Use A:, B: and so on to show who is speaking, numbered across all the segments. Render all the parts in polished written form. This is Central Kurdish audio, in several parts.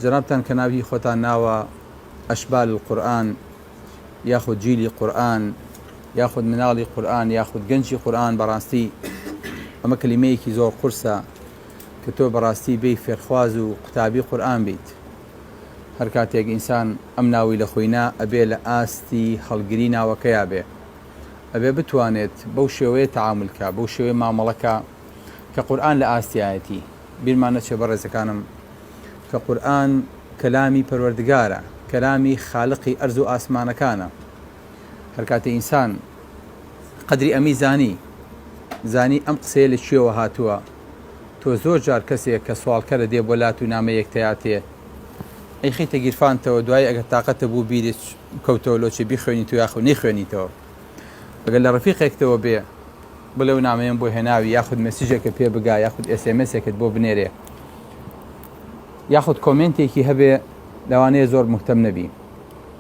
A: جەنابتان کە ناوی خۆتان ناوە ئەشبال القورئان یاخود جیلی قورئان یاخود مناڵی قورئان یاخود گەنجی قورئان بەڕاستی ئەمە کەلیمەیەکی زۆر قورسە کە تۆ بەڕاستی بێی فێرخواز و قوتابی قورئان بیت هەر کاتێک ئینسان ئەم ناوی لە خۆی نا ئەبێ لە ئاستی هەڵگری ناوەکەیا بێ ئەبێ بتوانێت بەو شێوەیە تەعامول کا بەو شێوەیە مامەڵە کا کە قورئان لە ئاستیایەتی بیرمان نەچێ بەڕێزەکانم کە قورئان کەلامی پەروەردگارە کەلامی خالقی ئەرز و ئاسمانەکانە هەر کاتێ ئینسان قەدری ئەمی زانی زانی ئەم قسەیە لە کوێوە هاتووە تۆ زۆر جار کەسێک کە سواڵکەرە دێ بۆ لات و نامەیەک تەیاتێ ئەیخەیتە گیرفانتەوە دوایی ئەگەر تاقەتە بوو بیرت کەوتەوە لۆچێ بیخوێنیتەوە یاخود نەیخوێنیتەوە ئەگەر لە ڕەفیقێکتەوە بێ بڵێ و نامەیەم بۆ هێناوی یاخود message ێکە پێ بگا یاخود SMS ێکت بۆ بنێرێ یاخود comment ێکی هەبێ لەوانەیە زۆر مهتەم نەبی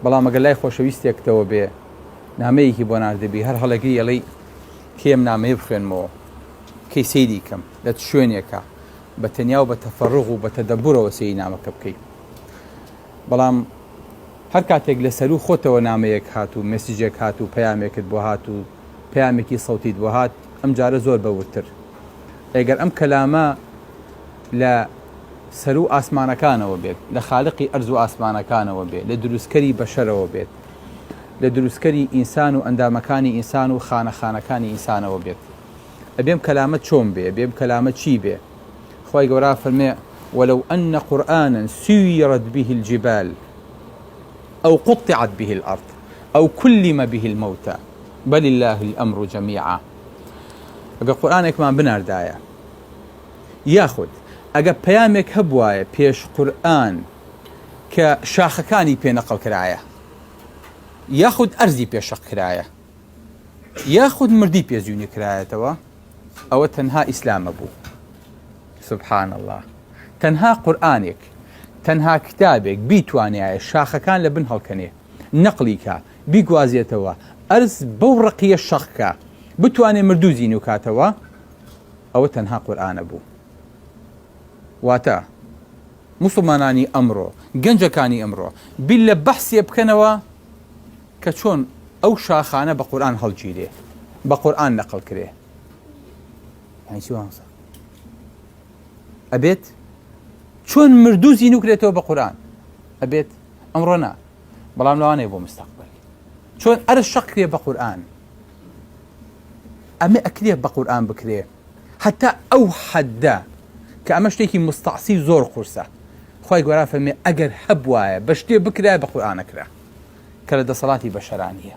A: بەڵام ئەگەر لای خۆشەویستێکتەوە بێ نامەیەکی بۆ ناردبی هەر هەڵەگری ئەڵێی کێم نامەیە بخوێنمەوە کەی سەیری کەم لە چ شوێنێکە بە تەنیا و بە تەفەڕغ و بە تەدەبورەوە سەیری نامەکە بکەی بەڵام هەر کاتێک لە سەروو خۆتەوە نامەیەک هات و message ێک هات و پەیامێکت بۆ هات و پەیامێکی سەوتیت بۆ هات ئەم جارە زۆر بە وردتر ئەگەر ئەم کەلامە لە سەروو ئاسمانەکانەوە بێت لە خالقی ئەرز و ئاسمانەکانەوە بێت لە دروستکەری بەشەرەوە بێت لە دروستکەری ئینسان و ئەندامەکانی ئینسان و خانە خانەکانی ئینسانەوە بێت ئەبێ ئەم کەلامە چۆن بێ ئەبێ ئەم کەلامە چی بێ خوای گەورە فەرمێ ولو أن قرآنا سيرت به الجبال أو قطعت به الأرض أو كلم به الموتى بل الله الأمر جميعا ئەگە قورئانێکمان بناردایە یاخود ئەگە پەیامێک هەبوایە پێش قورئان کە شاخەکانی پێ نەقڵ کرایە یاخود ئەرزی پێ شەق کرایە یاخود مردی پێ زیونی کرایەتەوە ئەوە تەنها ئیسلامە بوو سبحان اللە تەنها قورئانێک تەنها کتابێک بیتوانایە شاخەکان لە بن هەڵکەنێ نەقلی کا بیگوازێتەوە ئەرز بەو ڕقیە شەق کا بتوانێ مردوو زینوو کاتەوە ئەوە تەنها قورئانە بوو واتە موسڵمانانی ئەمڕۆ گەنجەکانی ئەمڕۆ بیر لە بەحسێ بکەنەوە کە چۆن ئەو شاخانە بە قورئان هەڵگیرێ بە قورئان نەقڵ کرێ یانی چی مامۆستا ئەبێت چۆن مردوو زینوو کرێتەوە بە قورئان ئەبێت ئەمڕۆ نا بەڵام لەوانەیە بۆ مستەقبل چۆن ئەرز شەق کرێ بە قورئان ئەمە ئەکرێ بە قورئان بکرێ هەتا ئەو حەدە کە ئەمە شتێکی مستعسی زۆر قورسە خوای گەورە فەرمێ ئەگەر هەبوایە بە شتێ بکرایە بە قورئان ئەکرا کە لە دەسەڵاتی بەشەرا نییە.